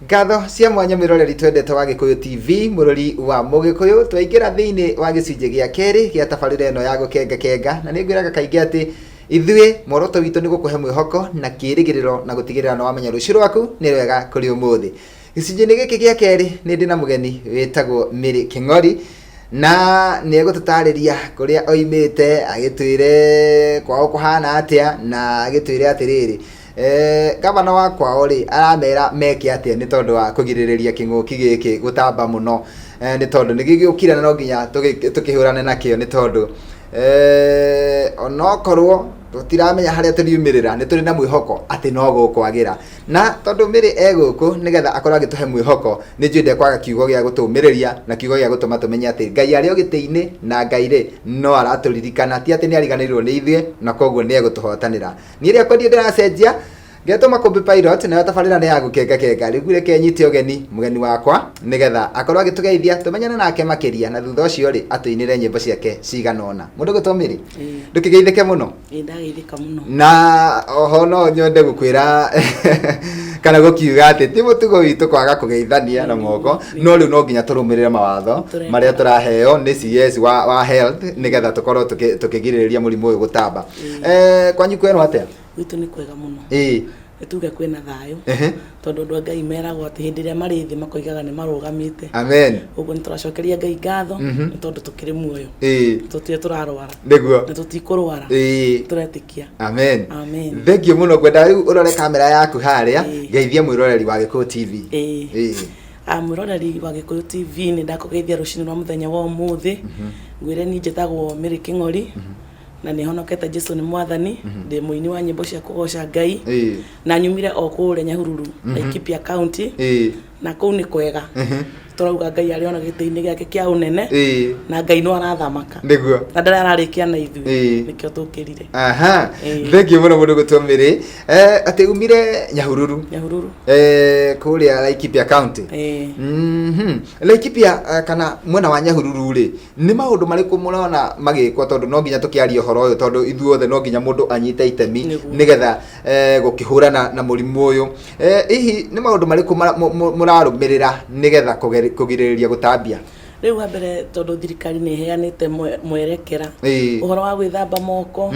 Ngatho cia mwanya mwĩroreri twendete wa Gĩkũyũ TV, mũrũri wa Mũgĩkũyũ. Twaingĩra thĩinĩ wa gĩcunjĩ gĩa kerĩ gĩa tabarĩra ĩno ya gũkengakenga, na nĩ ngwĩraga kaingĩ atĩ ithuĩ muoroto witũ nĩ gũkũhe mwĩhoko na kĩĩrĩgĩrĩro na gũtigĩrĩra nĩ wamenya rũciũ rwaku nĩ rwega kũrĩ ũmũthĩ. Gĩcunjĩ-inĩ gĩkĩ gĩa kerĩ nĩ ndĩ na mũgeni wĩtagwo Mary Kĩng'ori, na nĩ egũtũtarĩria kũrĩa oimĩte, agĩtwĩre kwao kũhana atĩa, na agĩtwĩre atĩrĩrĩ, Eh, gavana wa kwao rĩ aramera meke atĩa nĩ tondũ wa kũgirĩrĩria kĩng'ũki gĩkĩ gũtamba mũno? Eh, nĩ tondũ nĩ gĩgĩũkire na no nginya tũkĩhũrane nakĩo, nĩ tondũ eh, onokorwo tũtiramenya harĩa tũriumĩrĩra, nĩ tũrĩ na mwĩhoko atĩ no gũkwagĩra. Na tondũ Mary e gũkũ nĩgetha akorwo agĩtũhe mwĩhoko, nĩ njũĩ ndekwaga kiugo gĩa gũtũmĩrĩria na kiugo gĩa gũtũma tũmenye atĩ Ngai arĩ o gĩtĩ-inĩ, na Ngai rĩ no aratũririkana, ti atĩ nĩ ariganĩirwo nĩ ithuĩ, na koguo nĩ egũtũhotanĩra. Niĩ rĩakwa ndiĩ ndĩracenjia, ngetwo Makũmbĩ Pilot, nayo tabarĩra nĩ ya gũkengakenga. Rĩu reke nyite ũgeni mũgeni wakwa nĩgetha akorwo agĩtũgeithia, tũmenyane nake makĩria, na thutha ũcio rĩ atũinĩre nyĩmbo ciake cigana ũna. Mũndũ gwĩtwo Mary, ndũkĩgeithĩke mũno. Ĩĩ, ndageithĩka mũno. Na oho no nyende gũkwĩra kana gũkiuga atĩ ti mũtugo witũ kwaga kũgeithania na moko, no rĩu no nginya tũrũmĩrĩre mawatho Tũreka. marĩa tũraheo nĩ CS wa health nĩgetha tũkorwo tũkĩgirĩrĩria mũrimũ ũyũ gũtamba. Kwanyu kwerwo atĩa? Gwitũ nĩ kwega mũno. Nĩ tuge kwĩna thayũ. Tondũ andũ a Ngai meragwo atĩ hĩndĩ ĩrĩa marĩ thĩ makoigaga nĩ marũgamĩte. Amen. Ũguo nĩ tũracokeria Ngai ngatho nĩ tondũ tũkĩrĩ muoyo. Tũtirĩ tũrarwara. Nĩguo. Na tũtikũrwara. Tũretĩkia. Amen. Amen. Thank you mũno. Ngwenda rĩu ũrore kamera yaku harĩa, geithia mwĩroreri wa Gĩkũyũ TV. Ah, mwĩroreri wa Gĩkũyũ TV, nĩ ndakũgeithia rũcinĩ rwa mũthenya wa ũmũthĩ. Ngwĩre niĩ njĩtagwo Mary Kĩng'ori na nĩ honokete, Jesu nĩ mwathani. Ndĩ mũini wa nyĩmbo cia kũgoca Ngai na nyumire o kũrĩa Nyahururu, Laikipia County, na kũu nĩ kwega. Tũrauga Ngai arĩ ona gĩtĩ-inĩ gĩake kĩa ũnene na Ngai no arathamaka na ndarĩ ararĩkia na ithuĩ, nĩkĩo tũkĩrire. Aha. Thank you mũno mũndũ gwĩtwo Mary. Atĩ umire Nyahururu? Nyahururu. Kũrĩa Laikipia County? Ĩĩ. Laikipia kana mwena wa Nyahururu rĩ, nĩ maũndũ marĩkũ mũrona magĩkwo? Tondũ no nginya tũkĩarie ũhoro ũyũ, tondũ ithuothe no nginya mũndũ anyite itemi nĩgetha gũkĩhũrana na mũrimũ ũyũ. Hihi nĩ maũndũ marĩkũ mũrarũmĩrĩra nĩgetha kũgirĩrĩria gũtambia? Rĩu wa mbere, tondũ thirikari nĩ ĩheanĩte mwerekera, ũhoro wa gwĩthamba moko,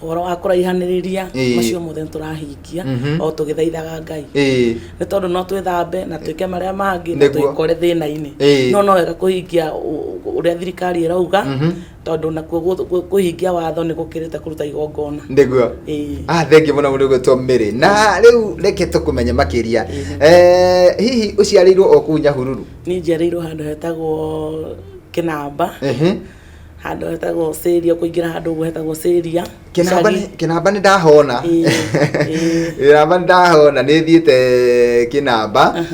ũhoro wa kũraihanĩrĩria, macio mothe nĩ tũrahingia o tũgĩthaithaga Ngai, nĩ tondũ no twĩthambe na twĩke marĩa mangĩ na twĩkore thĩna-inĩ. No no wega kũhingia ũrĩa thirikari ĩrauga, tondũ nakuo kũhingia watho nĩ gũkĩrĩte kũruta igongona. Nĩguo. Ah, thank you mũno mũndũ gwĩtwo Mary. Na rĩu reke tũkũmenye makĩria. Hihi ũciarĩirwo o kũu Nyahururu? Niĩ njiarĩirwo handũ hetagwo Kĩnamba, handũ hetagwo Cĩria, kũingĩra handũ ũguo hetagwo Cĩria. Kĩnamba? Icagi. Kĩnamba nĩ ndahona. Ĩĩ. Kĩnamba nĩ ndahona, nĩ thiĩte Kĩnamba.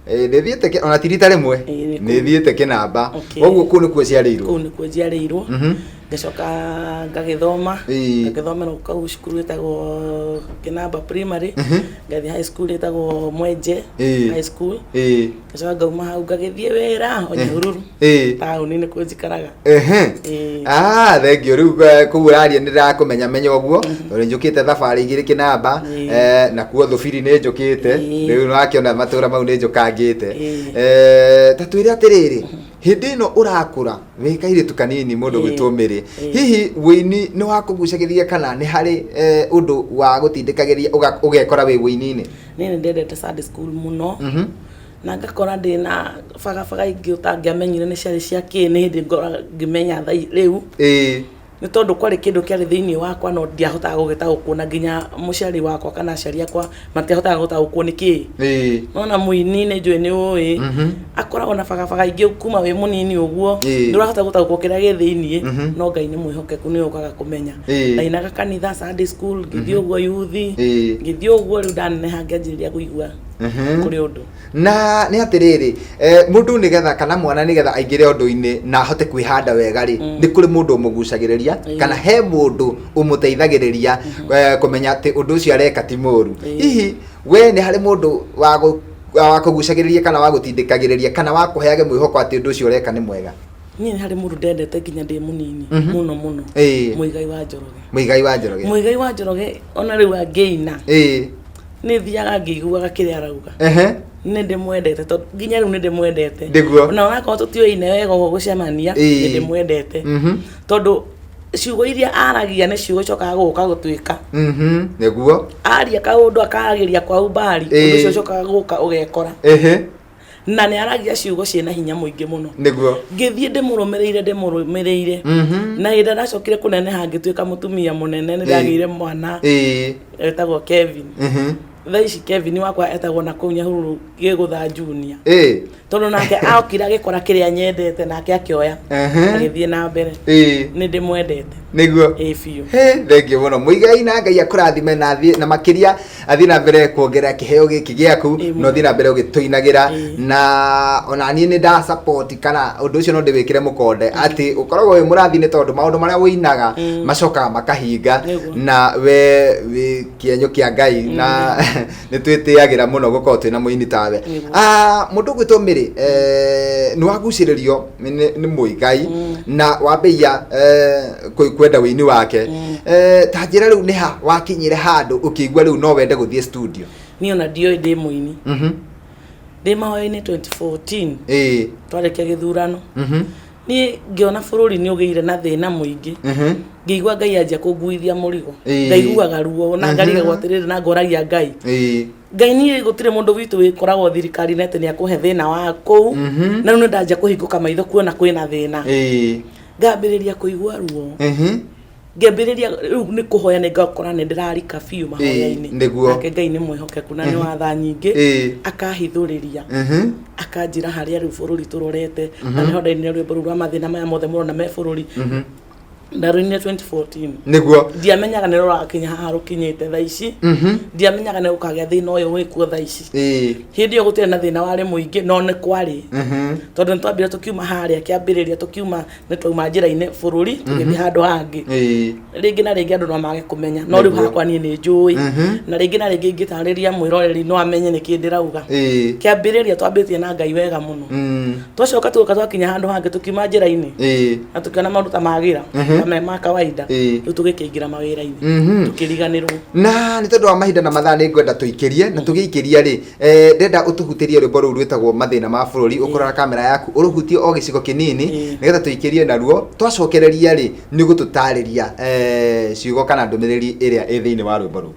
Nĩ thiĩte ona ti rita rĩmwe. Ĩĩ, nĩ nĩ kũu. Thiĩte Kĩnamba. Koguo kũu nĩkuo ũciarĩirwo? Kũu nĩkuo njiarĩirwo. Ngacoka ngagĩthoma, ngagĩthomera kau cukuru ĩtagwo Kĩnamba Primary, ngathiĩ high school ĩtagwo Mwenje High School, ngacoka ngauma hau ngagĩthiĩ wĩra o Nyahururu taũni, nĩkuo njikaraga. Ah, thank you. Rĩu kũu ũraria nĩ ndĩrakũmenya menya ũguo, tondũ njũkĩte thabarĩ igĩrĩ Kĩnamba, nakuo Thũbiri nĩ njũkĩte. Rĩu nĩwakĩona matũra mau nĩ njũkangĩte. Ta twĩre atĩrĩrĩ, hĩndĩ ĩno ũrakũra wĩ kairĩtu kanini, mũndũ gwĩtwo Mary, hihi wĩini nĩ wakũgucagĩrĩria kana nĩ harĩ ũndũ wa gũtindĩkagĩrĩria ũgekora wĩ wĩini-inĩ? Niĩ nĩ ndendete Sunday school mũno, na ngakora ndĩna bagabaga ingĩ ũtangĩamenyire nĩ ciarĩ cia kĩ, nĩ hĩndĩ ngora ngĩmenya thaa rĩu, nĩ tondũ kwarĩ kĩndũ kĩarĩ thĩinĩ wakwa no ndiahotaga gũgĩtaũkwo, na nginya mũciari wakwa kana aciari akwa matiahotaga gũtaũkwo nĩ kĩĩ. Nona mũini nĩ njũĩ nĩ ũĩ akoragwo na bagabaga ingĩ kuma wĩ mũnini ũguo, ndũrahota gũtaũkwo kĩrĩa gĩ thĩinĩ, no Ngai nĩ mwĩhokeku, nĩ ũkaga kũmenya. Ndainaga kanitha Sunday school, ngĩthiĩ ũguo yuthi, ngĩthiĩ ũguo, rĩu ndaneneha ngĩanjĩrĩria kũigua kũrĩ ũndũ. Na nĩ atĩrĩrĩ, mũndũ nĩgetha kana mwana nĩgetha aingĩre ũndũ-inĩ na ahote kwĩhanda wega rĩ, nĩ kũrĩ mũndũ ũmũgucagĩrĩria kana he mũndũ ũmũteithagĩrĩria kũmenya atĩ ũndũ ũcio areka ti mũru. Hihi we nĩ harĩ mũndũ wa wakũgucagĩrĩria kana wa gũtindĩkagĩrĩria kana wa kũheage mwĩhoko atĩ ũndũ ũcio ũreka nĩ mwega? Niĩ nĩ harĩ mũndũ ndendete nginya ndĩ mũnini mũno mũno. Mũigai wa Njoroge. Mũigai wa Njoroge. Mũigai wa Njoroge, ona rĩu angĩina Nĩ thiaga ngĩiguaga kĩrĩa arauga. Nĩ ndĩmwendete tondũ nginya rĩu nĩ ndĩmwendete. Ona onakorwo tũtiũĩine wega ũguo gũcemania, nĩ ndĩmwendete. Tondũ ciugo iria aragia nĩ ciugo icokaga gũka gũtuĩka. Aria kaũndũ akaragĩria kwa umbari, ũndũ ũcio ũcokaga gũka ũgekora. Na nĩ aragia ciugo ciĩna hinya mũingĩ mũno. Ngĩthiĩ ndĩmũrũmĩrĩire ndĩmũrũmĩrĩire. Na hĩndĩ ĩrĩa ndacokire kũneneha ngĩtuĩka mũtumia mũnene nĩ ndagĩire mwana etagwo Kevin. Thaa ici Kevin wakwa etagwo na kũu Nyahururu Gĩgũtha Junior. Tondũ nake okire agĩkora kĩrĩa nyendete nake akĩoya agĩthiĩ na mbere. Nĩ ndĩmwendete. Ĩĩ biũ. He, thengiũ mũno Mũigai na Ngai akũrathime na athiĩ na makĩria athiĩ na mbere kuongerera kĩheo gĩkĩ gĩaku na ũthiĩ na mbere ũgĩtũinagĩra. Na ona niĩ nĩ nda support kana ũndũ ũcio no ndĩwĩkĩre mũkonde atĩ ũkoragwo wĩ mũrathi nĩ tondũ maũndũ marĩa ũinaga macokaga makahinga. Na we wĩ kĩenyũ kĩa Ngai na nĩ twĩtĩagĩra mũno gũkorwo twĩna mũini tawe. Ah, mũndũ ũgwĩtwo Mary, nĩ wagucĩrĩrio nĩ Mũigai na wambĩia kwenda wĩini wake. Ta njĩra rĩu nĩ ha wakinyire handũ ũkĩigua rĩu no wende gũthiĩ studio? Niĩ ona ndioĩ ndĩ mũini. Ndĩ mahoya-inĩ 2014 twarĩkia gĩthurano. Niĩ ngĩona bũrũri nĩ ũgĩire na thĩna mũingĩ. Ngĩigua Ngai anjia kũnguithia mũrigo. Ngaiguaga ruo na ngarigagwo atĩrĩrĩ na ngoragia Ngai. Ngai niĩ gũtirĩ mũndũ witũ wĩkoragwo thirikari-inĩ atĩ nĩ akũhe thĩna wa kũu. Na rĩu nĩ ndanjia kũhingũka maitho kuona kwĩna thĩna. Ngambĩrĩria kũigua ruo. Ngĩambĩrĩria rĩu nĩ kũhoya nĩ ngakora nĩ ndĩrarika biũ mahoya-inĩ. Nake Ngai nĩ mwĩhokeku na nĩ wa tha nyingĩ. Akahithũrĩria. Akanjĩra harĩa rĩu bũrũri tũrorete. Na nĩho ndainire rwĩmbo rũu rwa mathĩna maya mothe mũrona me bũrũri. Ndarũinire 2014. Ndiamenyaga nĩ rũrakinya haha rũkinyĩte thaa ici. Ndiamenyaga nĩ gũkagĩa thĩna ũyũ wĩkuo thaa ici. Hĩndĩ ĩyo gũtirĩ na thĩna warĩ mũingĩ no nĩ kwarĩ. Tondũ nĩ twambire tũkiuma harĩa kĩambĩrĩria tũkiuma nĩ twauma njĩra-inĩ bũrũri tũgĩthiĩ handũ hangĩ. Rĩngĩ na rĩngĩ andũ no mage kũmenya no rĩu hakwa niĩ nĩ njũĩ. Na rĩngĩ na rĩngĩ ingĩtarĩria mwĩroreri no amenye nĩkĩ ndĩrauga. Kĩambĩrĩria twambĩtie na Ngai wega mũno. Twacoka tũgoka twakinya handũ hangĩ tũkiuma njĩra-inĩ na tũkĩona maũndũ ta magĩra ta me ma kawaida. Rĩu tũgĩkĩingĩra mawĩra-inĩ tũkĩriganĩrwo. Na nĩ tondũ wa mahinda na mathaa nĩ ngwenda tũikĩrie na tũgĩikĩria rĩ, ndĩrenda ũtũhutĩrie rwĩmbo rũu rwĩtagwo mathĩna ma bũrũri ũkũrora kamera yaku ũrũhutie o gĩcigo kĩnini nĩgetha tũikĩrie naruo twacokereria rĩ nĩ ũgũtũtarĩria ciugo kana ndũmĩrĩri ĩrĩa ĩ thĩinĩ wa rwĩmbo rũu.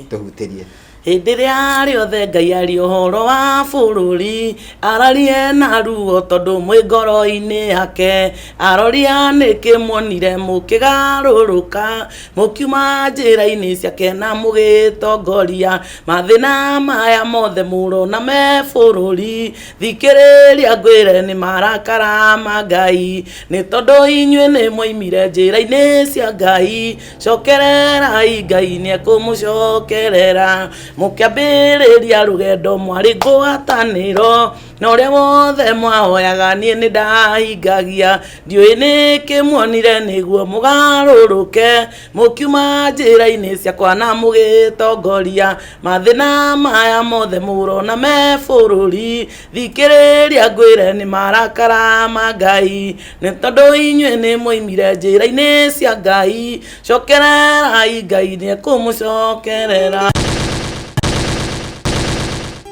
Tũhutĩrie. Hĩndĩ ĩrĩa rĩothe Ngai aria ũhoro wa bũrũri ararie na ruo tondũ mwĩ ngoro-inĩ yake aroria nĩkĩ muonire mũkĩgarũrũka mũkiuma njĩra-inĩ ciake na mũgĩtongoria mathĩna maya mothe mũrona me bũrũri thikĩrĩria ngwĩre nĩ marakara ma Ngai nĩ tondũ inyuĩ nĩ mwoimire njĩra-inĩ cia Ngai cokererai Ngai nĩ ekũmũcokerera mũkĩambĩrĩria rũgendo mwarĩ ngwatanĩro na ũrĩa wothe mwahoyaga niĩ nĩ ndahingagia ndiũĩ nĩkĩ muonire nĩguo mũgarũrũke mũkiuma njĩra-inĩ ciakwa na mũgĩtongoria mathĩna maya mothe mũrona me bũrũri thikĩrĩria ngwĩre nĩ marakara ma Ngai nĩ tondũ inyuĩ nĩ mwoimire njĩra-inĩ cia Ngai cokererai Ngai nĩ ekũmũcokerera.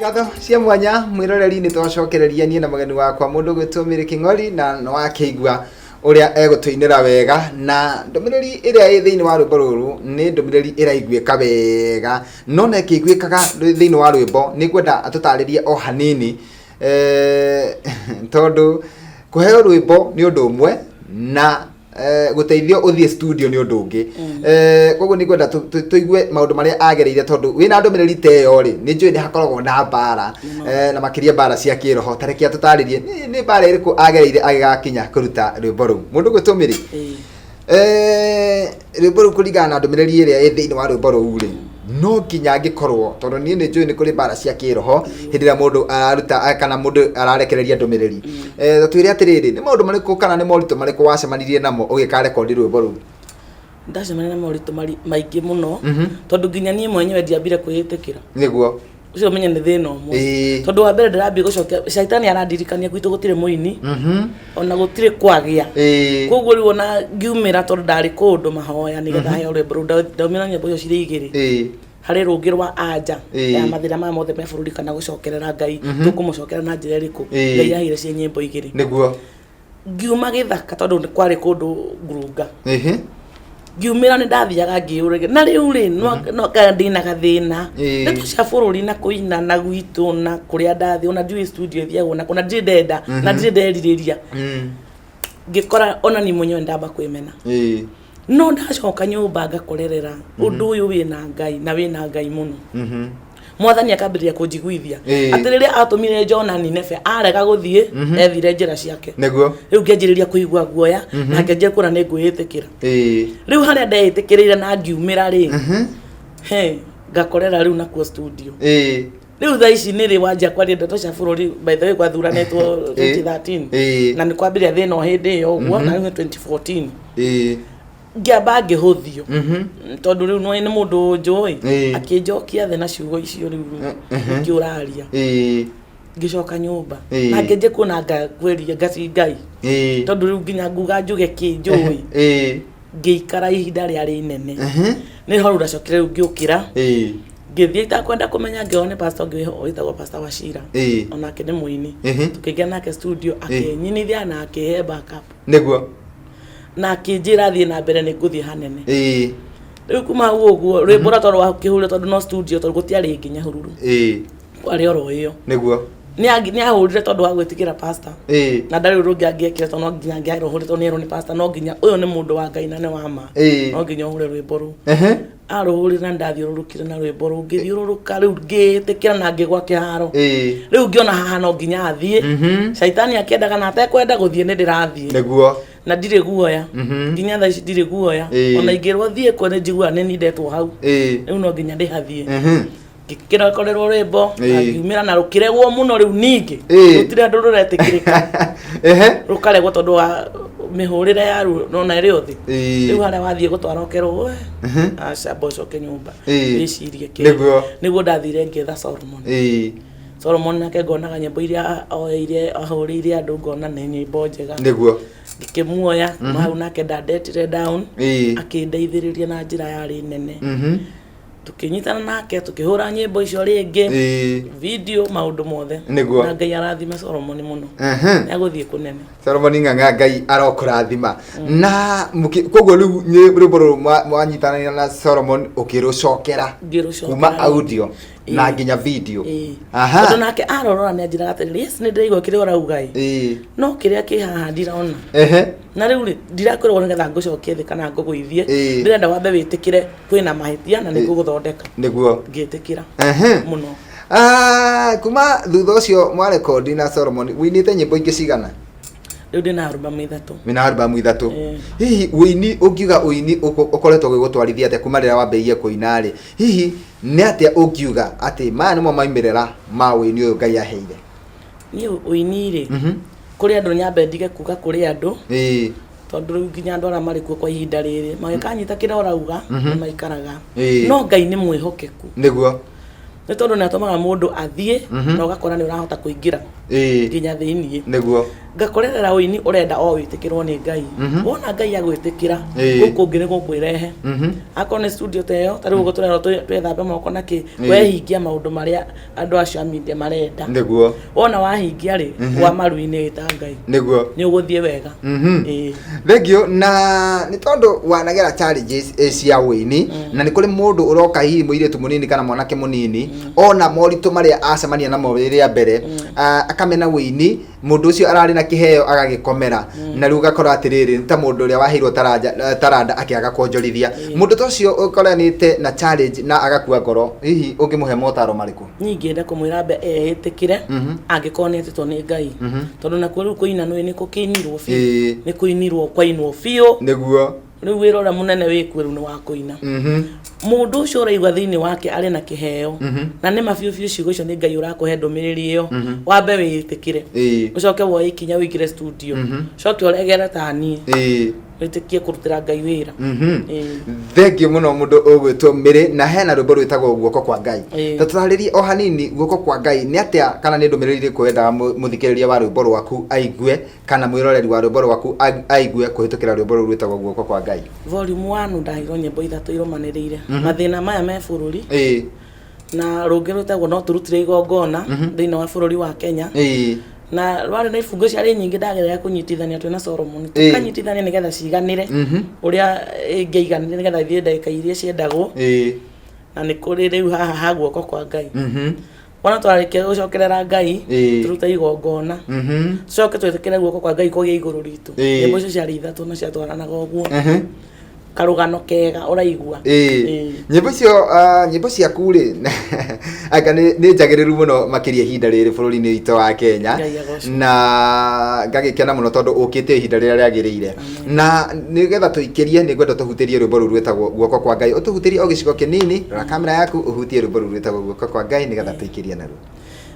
Ngatho cia mwanya mwĩroreri nĩ twacokereria niĩ na mũgeni wakwa mũndũ ũgwĩtwo Mary Kĩng'ori na nĩ wakĩigua ũrĩa egũtũinĩra wega na ndũmĩrĩri ĩrĩa ĩ thĩinĩ wa rwĩmbo rũrũ nĩ ndũmĩrĩri ĩraiguĩka wega no na ĩkĩiguĩkaga thĩinĩ wa rwĩmbo nĩ ngwenda atũtarĩrie o hanini tondũ kũheo rwĩmbo nĩ ũndũ ũmwe na gũteithio ũthiĩ studio nĩ ũndũ ũngĩ. Koguo nĩ ngwenda tũigue maũndũ marĩa agereire tondũ wĩna ndũmĩrĩri ta ĩyo rĩ nĩ njũĩ nĩ hakoragwo na mbara na makĩria mbara cia kĩroho. Ta reke atũtarĩrie nĩ mbara ĩrĩkũ agereire agĩgakinya kũruta rwĩmbo rũu. Mũndũ ũgwĩtwo Mary, rwĩmbo rũu kũringana na ndũmĩrĩri ĩrĩa ĩ thĩinĩ wa rwĩmbo rũu rĩ no nginya angĩkorwo tondũ niĩ nĩ njũĩ nĩ kũrĩ mbara cia kĩroho hĩndĩ ĩrĩa mũndũ araruta kana mũndũ ararekereria ndũmĩrĩri. Twĩre atĩrĩrĩ nĩ maũndũ marĩkũ kana nĩ moritũ marĩkũ wacemanirie namo ũgĩka rekondi rwĩmbo rũu? Ndacemania na moritũ maingĩ mũno tondũ nginya niĩ mwenyewe ndiambire kwĩĩtĩkĩra. Ũcio ũmenye nĩ thĩna ũmwe. Tondũ wa mbere ndĩrambia gũcokia caitani arandirikania gwitũ gũtirĩ mũini ona gũtirĩ kwagĩa. Koguo rĩu ona ngiumĩra tondũ ndarĩ kũndũ mahoya nĩgetha heo rwĩmbo rũu ndaumĩra nyĩmbo icio cirĩ igĩrĩ. Harĩ rũngĩ rwa anja Ĩĩ. ya mathĩna maya mothe me bũrũri kana gũcokerera Ngai, tũkũmũcokera na njĩra ĩrĩkũ? Ĩĩ. Ngai aheire ciĩ nyĩmbo igĩrĩ. Ngiuma gĩthaka tondũ nĩ kwarĩ kũndũ ngurunga. Ngiumĩra nĩ ndathiaga ngĩyũragia na rĩu rĩ, no kana ndĩna gathĩna. Ndeto cia bũrũri na kũina na gwitũ na kũrĩa ndathiĩ, ona ndiũĩ studio ĩthiagwo nakũ, na ndirĩ ndenda na ndirĩ nderirĩria. Ngĩkora ona niĩ mwenyewe ndamba kwĩmena. No ndacoka nyũmba ngakorerera ũndũ ũyũ wĩna Ngai na wĩna Ngai mũno. Mwathani akambĩrĩria kũnjiguithia atĩ rĩrĩa atũmire Jona Nineve arega gũthiĩ, ethire njĩra ciake. Rĩu ngĩanjĩrĩria kũigua guoya na ngĩanjia kuona nĩ ngwĩĩtĩkĩra. Rĩu harĩa ndeĩtĩkĩrĩire na ngiumĩra rĩ, he ngakorera rĩu nakuo studio. Rĩu thaa ici nĩrĩ wanjia kwaria ndeto cia bũrũri. By the way, gwathuranĩtwo 2013 na nĩ kwambĩrĩria thĩna o hĩndĩ ĩyo ũguo, na rĩu nĩ 2014. Ngĩamba ngĩhũthio tondũ rĩu nĩ mũndũ njũĩ, akĩnjokia thĩ na ciugo icio, rĩu nĩkĩ ũraria? Ngĩcoka nyũmba na ngĩanjia kuona ngakwĩria ngaci Ngai, tondũ rĩu nginya nguga njuge kĩ njũĩ. Ngĩikara ihinda rĩarĩ inene, nĩ ho rĩu ndacokire rĩu ngĩũkĩra, ngĩthiĩ itakwenda kũmenya, ngĩona nĩ pastor ũngĩ wĩho wĩtagwo Pastor Wachira. Onake nĩ mũini. Tũkĩingĩra nake studio, akĩnyinithia na akĩhe backup na akĩnjĩra thiĩ na mbere, nĩ ngũthiĩ hanene. Rĩu kuma hau ũguo rwĩmbo rwa tondũ wakĩhũrire, tondũ no studio, tondũ gũtiarĩ nginya hururu, kwarĩ oro ĩyo. Nĩ ahũrire tondũ wa gwĩtĩkĩra pastor na ndarĩ ũndũ ũngĩ angĩekire, tondũ no nginya angĩarũhũrire, tondũ nĩerwo nĩ pastor no nginya ũyũ nĩ mũndũ wa Ngai na nĩ wa ma, no nginya ũhũre rwĩmbo rũu. Arũhũrire na ndathiũrũrũkire na rwĩmbo rũu, ngĩthiũrũrũka rĩu ngĩĩtĩkĩra na ngĩgwa kĩharo. Rĩu ngĩona haha no nginya athiĩ. Caitani akĩendaga na atekwenda gũthiĩ, nĩ ndĩrathiĩ na ndirĩ guoya. Nginya thaa ici ndirĩ guoya. Ona ingĩrwo thiĩ kũ, nĩ njiguaga nĩ nindetwo hau. Rĩu no nginya ndĩhathiĩ. Ngĩkĩrekorerwo rwĩmbo na ngiumĩra na rũkĩregwo mũno. Rĩu ningĩ gũtirĩ andũ rũretĩkĩrĩka. Rũkaregwo tondũ wa mĩhũrĩre ya ruo nona ĩrĩ o thĩ. Rĩu harĩa wathiĩ gũtwara ũkerwo, we aca, mba ũcoke nyũmba wĩcirie kĩ. Nĩguo ndathire ngĩetha Solomon. Solomon nake ngonaga nyĩmbo iria oeire ahũrĩire andũ, ngona nĩ nyĩmbo njega. Ngĩkĩmuoya kuma hau, nake ndandetire down, akĩndeithĩrĩria na njĩra yarĩ nene. Tũkĩnyitana nake tũkĩhũra nyĩmbo icio rĩngĩ, video, maũndũ mothe. Na Ngai arathime Solomon mũno. Nĩ agũthiĩ kũnene. Solomon Ng'ang'a, Ngai arokũrathima. Na koguo rĩu rwĩmbo rũrũ mwanyitanĩra na Solomon ũkĩrũcokera Ngĩrũcokera kuma rĩngĩ. audio na nginya video. Tondũ nake arorora nĩ anjĩraga atĩrĩrĩ, yes, nĩ ndĩraigua kĩrĩa ũrauga ĩ, no kĩrĩa kĩ haha ndirona. Na rĩu rĩ, ndirakwĩrwo nĩgetha ngũcokie thĩ kana ngũgũithie. Ndĩrenda wambe wĩtĩkĩre kwĩna mahĩtia na nĩ ngũgũthondeka. Ngĩtĩkĩra mũno. Ah, kuma thutha ũcio mwarekondi na Solomon, wĩinĩte nyĩmbo ingĩ cigana? Rĩu ndĩna arubamu 3. Wĩna albamu 3. Hihi ũini, ũngiuga ũini ũkoretwo ũgĩgũtwarithia atĩa kuma rĩrĩa wambĩrĩirie kũina rĩ? Hihi nĩ atĩa ũngiuga atĩ maya nĩmo maumĩrĩra ma ũini ũyũ Ngai aheire? Niĩ ũini rĩ, kũrĩ andũ, nyambe ndige kuga kũrĩ andũ, tondũ rĩu nginya andũ arĩa marĩ kuo kwa ihinda rĩrĩ magĩkanyita kĩrĩa ũrauga nĩ maikaraga. No Ngai nĩ mwĩhokeku. Nĩ tondũ nĩ atũmaga mũndũ athiĩ na ũgakora nĩ ũrahota kũingĩra nginya thĩiniĩ. Ngakorerera ũini ũrenda o wĩtĩkĩrwo nĩ Ngai. Wona Ngai agwĩtĩkĩra, kũu kũngĩ nĩ gũkwĩrehe. Akorwo nĩ studio ta ĩyo, ta rĩu ũguo tũrerwo twĩthambe moko na kĩ, wehingia maũndũ marĩa andũ acio a media marenda. Wona wahingia rĩ, wa maru-inĩ wĩta Ngai, nĩ ũgũthiĩ wega. Thank you. Na nĩ tondũ wanagera challenges cia ũini, na nĩ kũrĩ mũndũ ũroka, hihi mũirĩtu mũnini kana mwanake mũnini, ona moritũ marĩa acemania namo rĩrĩa mbere, akamena ũini, mũndũ ũcio ararĩ na kĩheo agagĩkomera, na rĩu ũgakora atĩrĩrĩ, nĩ ta mũndũ ũrĩa waheirwo taranda akĩaga kuonjorithia. Mũndũ ta ũcio ũkoranĩte na challenge na agakua ngoro, hihi ũngĩmũhe motaro marĩkũ? Niĩ ingĩenda kũmwĩra ambe eĩtĩkĩre angĩkorwo nĩ etĩtwo nĩ Ngai, tondũ nakuo rĩu kũina nĩ kũkĩinirwo biũ. Nĩ kũinirwo kwainwo biũ. Rĩu wĩra ũrĩa mũnene wĩkuo rĩu nĩ wa kũina. Mũndũ ũcio ũraigua thĩinĩ wake arĩ na kĩheo, na nĩ ma biũ biũ ciugo icio nĩ Ngai ũrakũhe ndũmĩrĩri ĩyo, wambe wĩĩtĩkĩre, ũcoke woe ikinya ũingĩre studio, ũcoke ũregere ta niĩ. Wĩtĩkie kũrutĩra Ngai wĩra. Ĩĩ. Thengiũ mũno mũndũ ũgwĩtwo Mĩrĩ, na hena rwĩmbo rwĩtagwo Guoko kwa Ngai. Ta tũtarĩrie o hanini guoko kwa Ngai nĩ atĩa, kana nĩ ndũmĩrĩri ĩrĩkũ wendaga mũthikĩrĩria wa rwĩmbo rwaku aigue, kana mwĩroreri wa rwĩmbo rwaku aigue kũhĩtũkĩra rwĩmbo rũu rwĩtagwo Guoko kwa Ngai? Volume 1 ndaheirwo nyĩmbo ithatũ irũmanĩrĩire. Mathĩna maya me bũrũri. Na rũngĩ rwĩtagwo No Tũrutire Igongona thĩinĩ wa bũrũri wa Kenya. Na rwarĩ na ibungo ciarĩ nyingĩ ndagerera kũnyitithania twĩna Solomon. Tũkanyitithania nĩgetha ciganĩre ũrĩa ĩngĩaiganire nĩgetha ithiĩ ndagĩka iria ciendagwo. Na nĩ kũrĩ rĩu haha ha guoko kwa Ngai. Wona twarĩkia gũcokerera Ngai, tũrute igongona. Tũcoke twĩtĩkĩre guoko kwa Ngai kũgĩe igũrũ ritũ. Nyĩmbo icio ciarĩ ithatũ na ciatwaranaga ũguo. Karũgano kega ũraigua. Ĩĩ. Nyĩmbo icio, nyĩmbo ciaku rĩ, anga nĩ njagĩrĩru mũno makĩria ihinda rĩrĩ bũrũri-inĩ witũ wa Kenya. Ngai agocwo. Na ngagĩkena mũno tondũ ũkĩte ihinda rĩrĩa rĩagĩrĩire. Na nĩgetha tũikĩrie, nĩ ngwenda tũhutĩrie rwĩmbo rũu rwĩtagwo Guoko kwa Ngai. Ũtũhutĩrie o gĩcigo kĩnini, rora kamera yaku ũhutie rwĩmbo rũu rwĩtagwo Guoko kwa Ngai nĩgetha tũikĩrie naruo.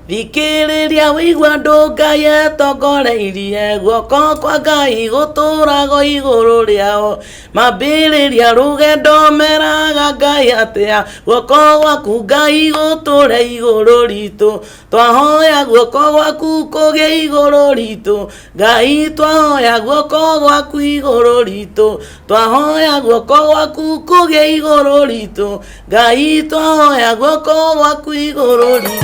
Thikĩrĩria wĩigua andũ Ngai etongoreirie, guoko kwa Ngai gũtũrago igũrũ rĩao. Mambĩrĩria rũgendo meraga Ngai atĩa, guoko gwaku Ngai gũtũre igũrũ ritũ. Twahoya guoko gwaku kũgĩe igũrũ ritũ, Ngai twahoya guoko gwaku igũrũ ritũ. Twahoya guoko gwaku kũgĩe igũrũ ritũ, Ngai twahoya guoko gwaku igũrũ ritũ.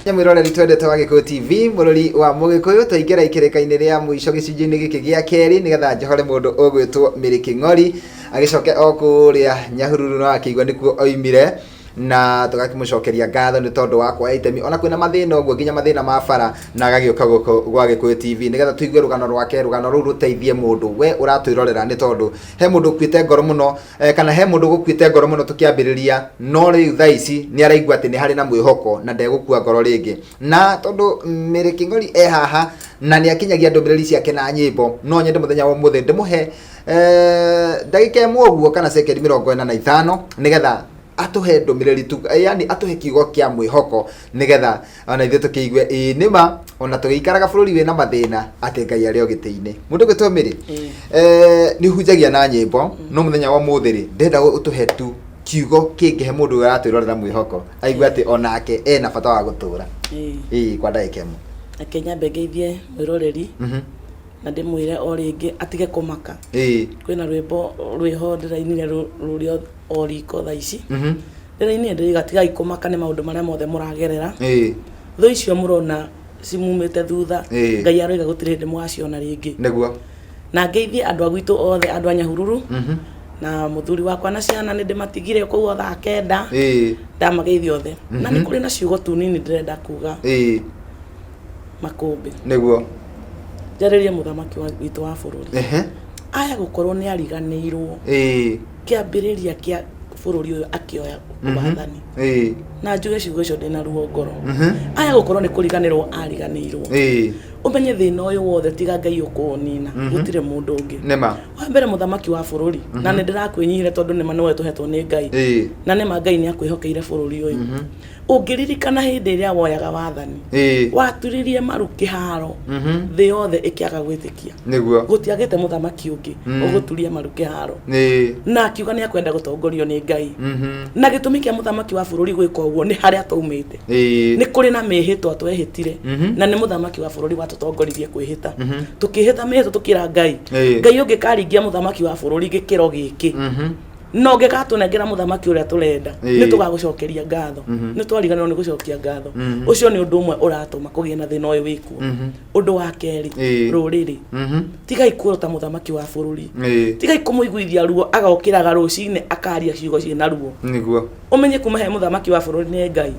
Mwĩroreri twendete wa Gĩkũyũ TV, mũrori wa Mũgĩkũyũ, twaingĩra ikĩrĩka-inĩ rĩa mũico gĩcunjĩ-inĩ gĩkĩ gĩa kerĩ nĩgetha njohore mũndũ ũgwĩtwo Mary Kĩng'ori agĩcoke o kũrĩa Nyahururu, no akĩigua nĩkuo oimire, na tũgakĩmũcokeria ngatho nĩ tondũ wa kuoya itemi ona kwĩna mathĩna ũguo, nginya mathĩna ma bara, na agagĩũka gũkũ gwa Gĩkũyũ TV nĩgetha tũigue rũgano rwake, rũgano rũu rũteithie mũndũ we ũratwĩrorera, nĩ tondũ he mũndũ ũkuĩte ngoro mũno, kana he mũndũ ũgũkuĩte ngoro mũno tũkĩambĩrĩria, no rĩu thaa ici nĩ araigua atĩ nĩ harĩ na mwĩhoko na ndegũkua ngoro rĩngĩ. Na tondũ Mary Kĩng'ori e haha na nĩ akinyagia ndũmĩrĩri ciake na nyĩmbo, no nyende mũthenya wa ũmũthĩ ndĩmũhe ndagĩka ĩmwe ũguo kana cekendi 45 nĩgetha atũhe ndũmĩrĩri tu, yani atũhe kiugo kĩa mwĩhoko nĩgetha ona ithuĩ tũkĩigue ĩĩ nĩma ona tũgĩikaraga bũrũri wĩna mathĩna atĩ Ngai arĩ o gĩtĩ-inĩ. Mũndũ ũgwĩtwo Mary, nĩ ũhunjagia na nyĩmbo, no mũthenya wa ũmũthĩ rĩ, ndĩrenda ũtũhe tu kiugo kĩngĩhe mũndũ ũyũ ũratwĩrorera mwĩhoko aigue atĩ onake ena bata wa gũtũra. Ĩĩ, kwa ndagĩka ĩmwe. Reke nyambe ngeithie mwĩroreri na ndĩmwĩre o rĩngĩ atige kũmaka. Kwĩna rwĩmbo rwĩho ndĩrainire rũrĩa o riko thaa ici. Ndĩrainire ndĩroiga tigai kũmaka nĩ maũndũ marĩa mothe mũragerera. Thũ icio mũrona cimumĩte thutha, Ngai aroiga gũtirĩ hĩndĩ mũgaciona rĩngĩ. Na ngeithie andũ a gwitũ othe, andũ a Nyahururu, na mũthuri wakwa na ciana nĩ ndĩmatigire kũu o thaa 9. Ndamageithia othe. Na nĩ kũrĩ na ciugo tu nini ndĩrenda kuga. Makũmbĩ. Njarĩrie mũthamaki witũ wa bũrũri. Aya gũkorwo nĩ ariganĩirwo. Kĩambĩrĩria kĩa bũrũri ũyũ akĩoya wathani. Na njuge ciugo icio ndĩna ruo ngoro. Aya gũkorwo nĩ kũriganĩrwo ariganĩirwo. Ũmenye thĩna ũyũ wothe tiga Ngai ũkũũnina, gũtirĩ mũndũ ũngĩ. Wa mbere mũthamaki wa bũrũri, na nĩ ndĩrakwĩnyihĩra tondũ nĩma nĩwe tũhetwo nĩ Ngai. Na nĩma Ngai nĩ akwĩhokeire bũrũri ũyũ. Ũngĩririkana hĩndĩ ĩrĩa woyaga wathani, waturirie maru kĩharo, thĩ yothe ĩkĩaga gwĩtĩkia. Gũtiagĩte mũthamaki ũngĩ ũgũturia maru kĩharo. Na akiuga nĩ akwenda gũtongorio nĩ Ngai. Na gĩtũmi kĩa mũthamaki wa bũrũri gwĩka ũguo nĩ harĩa twaumĩte. Nĩ kũrĩ na mĩhĩtwa twehĩtire, na nĩ mũthamaki wa bũrũri watũtongoririe kwĩhĩta. Tũkĩhĩta mĩhĩtwa tũkĩra Ngai, Ngai ũngĩkaringia mũthamaki wa bũrũri gĩkĩro gĩkĩ, na ũngĩgatũnengera mũthamaki ũrĩa tũrenda, nĩ tũgagũcokeria ngatho. Nĩ twariganĩrwo nĩ gũcokia ngatho. Ũcio nĩ ũndũ ũmwe ũratũma kũgĩe na thĩna ũyũ wĩkuo. Ũndũ wa kerĩ, rũrĩrĩ, tigai kuorota mũthamaki wa bũrũri, tigai kũmũiguithia ruo, agokĩraga rũcinĩ akaria ciugo ciĩna ruo. Ũmenye kuma he mũthamaki wa bũrũri nĩ Ngai.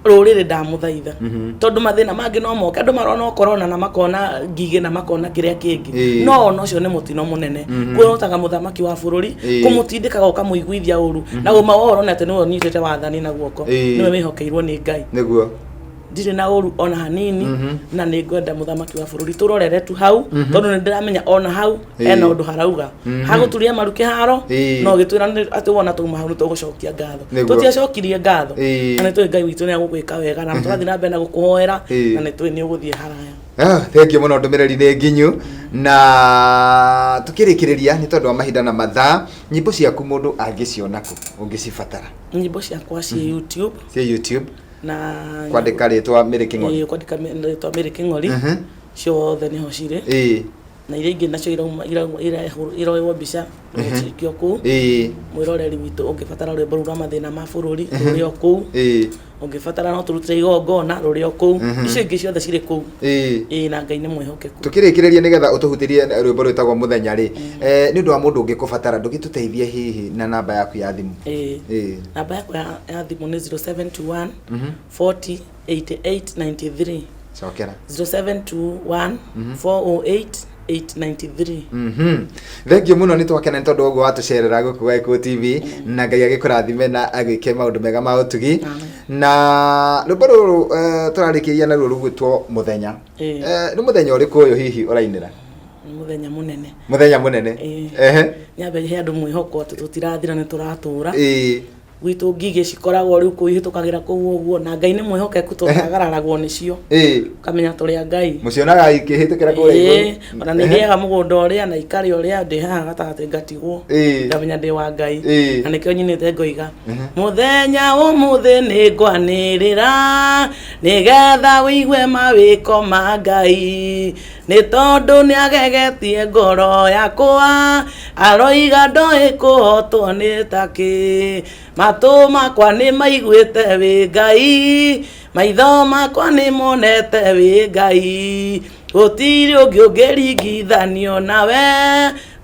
Rũrĩrĩ ndamũthaitha, tondũ mathĩna mangĩ no moke, andũ marona o corona na makona ngigĩ na makona kĩrĩa kĩngĩ, no ona ũcio nĩ mũtino mũnene. Kuorotaga mũthamaki wa bũrũri, kũmũtindĩkaga ũkamũiguithia ũru, na ũma wa ũhoro nĩ atĩ nĩwe ũnyitĩte wathani na guoko, nĩwe wĩhokeirwo nĩ Ngai. Ndirĩ na ũru ona hanini, na nĩ ngwenda mũthamaki wa bũrũri tũrorere tu hau, tondũ nĩ ndĩramenya ona hau hena ũndũ harauga hagũturia maru kĩharo. No gĩtwĩra atĩ wona twauma hau nĩ tũgũcokia ngatho. Tũtiacokirie ngatho. Na nĩ tũĩ Ngai witũ nĩ agũgwĩka wega, na tũrathiĩ na mbere na gũkũhoera, na nĩ tũĩ nĩ ũgũthiĩ haraya. Ah, thank you mũno, ndũmĩrĩri nĩ nginyu. Na tũkĩrĩkĩrĩria, nĩ tondũ wa mahinda na mathaa, nyĩmbo ciaku mũndũ angĩciona kũ ũngĩcibatara? Nyĩmbo ciakwa ciĩ YouTube. Ciĩ YouTube. Na kwandĩka rĩtwa Mary Kĩng'ori? Ĩĩ, kwandĩka rĩtwa Mary Kĩng'ori, ciothe nĩho cirĩ. Na iria ingĩ nacio irauma iroywo mbica cikio kũu. Mwĩroreri witũ, ũngĩbatara rwĩmbo rũu rwa mathĩna ma bũrũri, rũrĩ o kũu. Ũngĩbatara no tũrutĩre igongona, rũrĩ o kũu. Icio ingĩ ciothe cirĩ kũu. Ĩĩ, na Ngai nĩ mwĩhokeku. Tukĩrĩkĩrĩria, nĩgetha ũtũhutĩrie rwĩmbo rwĩtagwo Mũthenya rĩ, nĩ ũndũ wa mũndũ ũngĩkũbatara, ndũgĩtũteithie hihi na namba yaku ya thimũ? Ĩĩ. Namba yakwa ya thimũ nĩ 0721 40 88 93. Cokera. 0721 408 893. Thank you mũno, nĩ twakena nĩ tondũ wa ũguo watũcerera gũkũ gwa Gĩkũyũ TV, na Ngai agĩkũrathime na agwĩke maũndũ mega ma ũtugi. Na rwĩmbo rũrũ tũrarĩkĩria naruo rũgwĩtwo Mũthenya. Nĩ mũthenya ũrĩkũ ũyũ hihi ũrainĩra? Nĩ mũthenya mũnene. Mũthenya mũnene. Nyambe he andũ mwĩhoko atĩ tũtirathira, nĩ tũratũra. Gwitũ ngigĩ cikoragwo rĩu kũu, ihĩtũkagĩra kũu ũguo, na Ngai nĩ mwĩhokeku, tũtagararagwo nĩcio. Ũkamenya tũrĩ a Ngai. Mũcionaga ikĩhĩtũkĩra kũrĩa igũrũ? Ona nĩ irĩaga mũgũnda ũrĩa na ikarĩa ũrĩa, ndĩ haha gatagatĩ ngatigwo. Ngamenya ndĩ wa Ngai. Na nĩkĩo nyinĩte ngoiga, mũthenya ũmũthĩ nĩ ngwanĩrĩra nĩgetha wĩigue mawĩko ma Ngai, nĩ tondũ nĩ agegetie ngoro yakwa, aroiga ndoĩ kũhotwo nĩ takĩ. Matũ makwa nĩ maiguĩte wĩ Ngai, maitho makwa nĩ monete wĩ Ngai, gũtirĩ ũngĩ ũngĩringithanio nawe,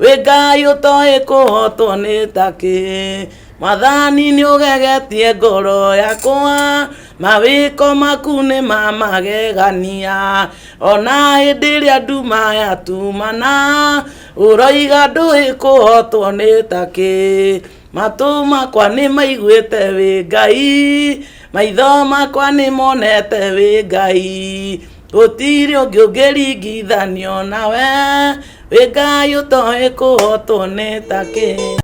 wĩ Ngai ũtoĩ kũhotwo nĩ takĩ. Mwathani, nĩ ũgegetie ngoro yakwa, mawĩko maku nĩ ma magegania, ona hĩndĩ ĩrĩa nduma yatumana, ũroiga ndũĩ kũhotwo nĩ takĩ. Matũ makwa nĩ maiguĩte wĩ Ngai, maitho makwa nĩ monete wĩ Ngai, gũtirĩ ũngĩ ũngĩringithanio nawe, wĩ Ngai ũtoĩ kũhotwo nĩ takĩ.